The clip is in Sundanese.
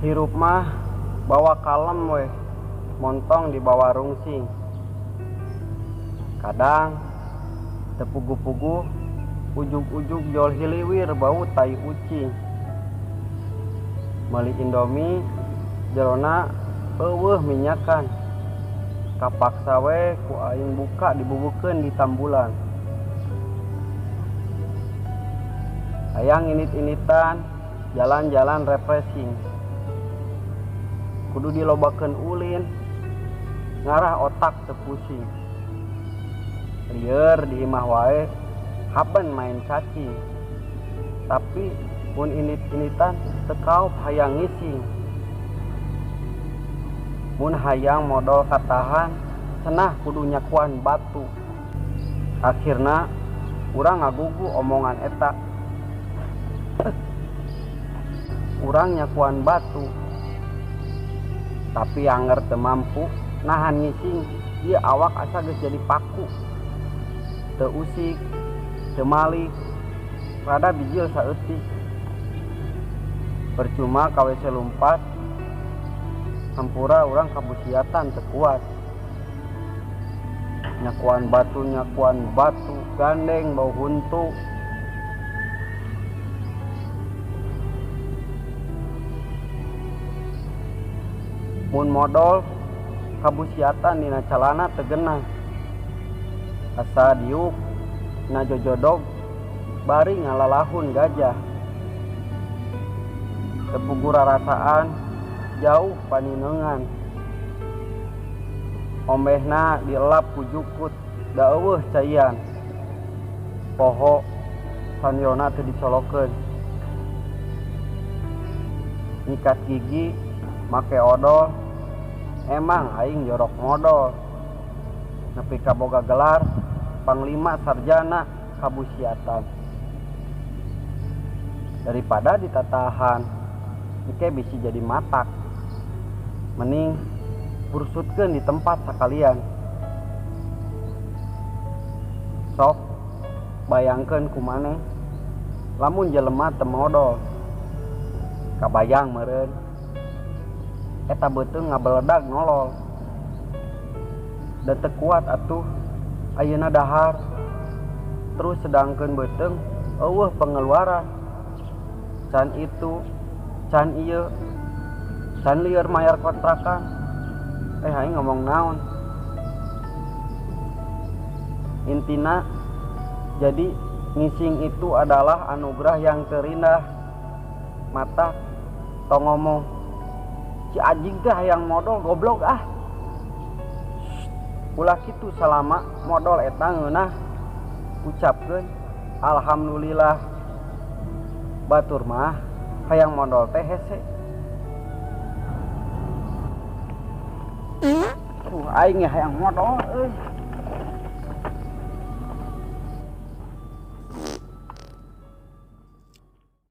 Hirup mah bawa kalem weh, montong dibawa rungsing. Kadang teu puguh-puguh, ujug-ujug jol hiliwir bau tai ucing. Meuli Indomie jerona eueuh minyakan. Kapaksa we ku aing buka dibubukeun di tambulan. Hayang init-initan, jalan-jalan refreshing. Kudu dilobakeun ulin, ngarah otak teu pusing. Lieur di imah wae, haben main cacing. Tapi mun init-initan teu kaop hayang ngising. Mun hayang modol katahan, cenah kudu nyakuan batu. Akhirna urang ngagugu omongan eta. Urang nyakuan batu. Tapi anger teu mampu nahan ngising, ieu awak asa geus jadi paku. Teu usik, teu malik, rada bijil saeutik. Percuma ka WC lumpat, hampura urang kabusiatan teu kuat. Nyakuan batu, nyakuan batu, gandeng bau huntu. Mun modol kabusiatan dina calana teu genah. Asa diuk na jojodog bari ngalalahun gajah. Teu puguh rarasaan jauh paninengan. Ombehna dielap ku jukut da eueuh caian. Poho sanyona teu dicolokeun. Nyikat gigi make odol, emang aing jorok modol. Nepi ka boga gelar panglima sarjana kabusiatan. Daripada ditatahan, engke bisi jadi matak. Mending bursutkeun di tempat sakalian. Sok bayangkeun ku maneh lamun jelema teu modol. Kabayang meureun eta beuteung ngabeledag nolol. Da teu kuat atuh ayeuna dahar. Terus sedangkeun beuteung eueuh pengeluaran. Can itu, can ieu, can lieur mayar kontrakan. Aing ngomong naon? Intina jadi ngising itu adalah anugerah yang terindah. Mata tong ngomong si anjing teh hayang modol goblok ah. Ulah kitu salama modol eta ngeunah ucapkeun alhamdulillah. Batur mah hayang modol teh hese. Aing hayang modol euy.